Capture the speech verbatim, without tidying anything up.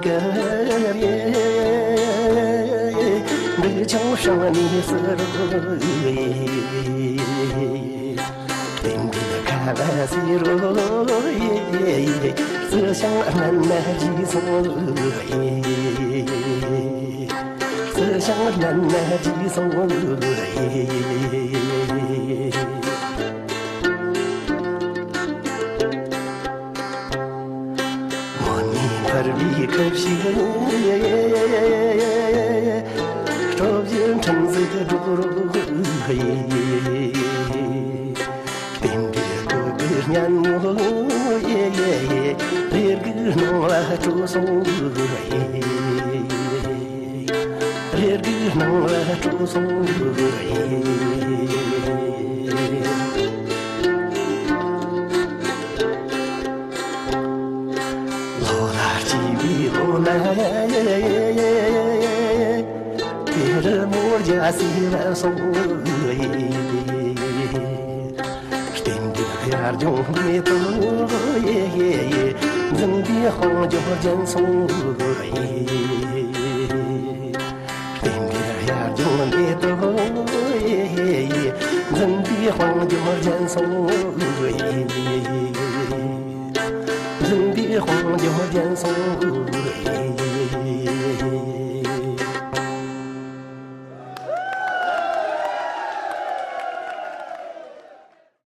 གི་ཡེ། འདི་ཆང་ཧྲང་ནི་སི་རུ་ཡེ། རྟེན་འབྲེལ་ཁ་ལ་སི་རུ་ཡེ། རྩི་ཤིང་སྨན་ན་རྗེས་སོང་ཡེ། རྩི་ཤིང་སྨན་ན་རྗེས་སོང་ཡེ། མོ་ནི་འཕར་བའི་ཁུ་བྱུག་སྤྲོ་བཞིན་འཕྲིན་ཟིག་སྒྲོག་རོགས་ཡེ། རྟེན་འབྲེལ་གོ་གི་སྙན་མོ་ཡེ། རེ་སྒུག་སྣང་བ་སྤྲོ་སོང་ཡེ། རེ་སྒུག་སྣང་བ་སྤྲོ་སོང་ཡེ། ལོ་ལ་སྐྱེས་པའི་ལོ་ན་ཡེ། དེ་རུ་མོ་རྒྱ་སེ་བ་སོང་ཡེ། རྟེན་འབྲེལ་དབྱར་ལྗོངས་མེ་ཏོག་ཡེ། འཛིན་པའི་དཔལ་འབྱོར་རྒྱན་སོང་ཡེ། རྟེན་འབྲེལ་དབྱར་ལྗོངས་མེ་ཏོག་ཡེ། འཛིན་པའི་དཔལ་འབྱོར་རྒྱན་སོང་ཡེ། འཛིན་པའི་དཔལ་འབྱོར་རྒྱན་སོང་ཡེ།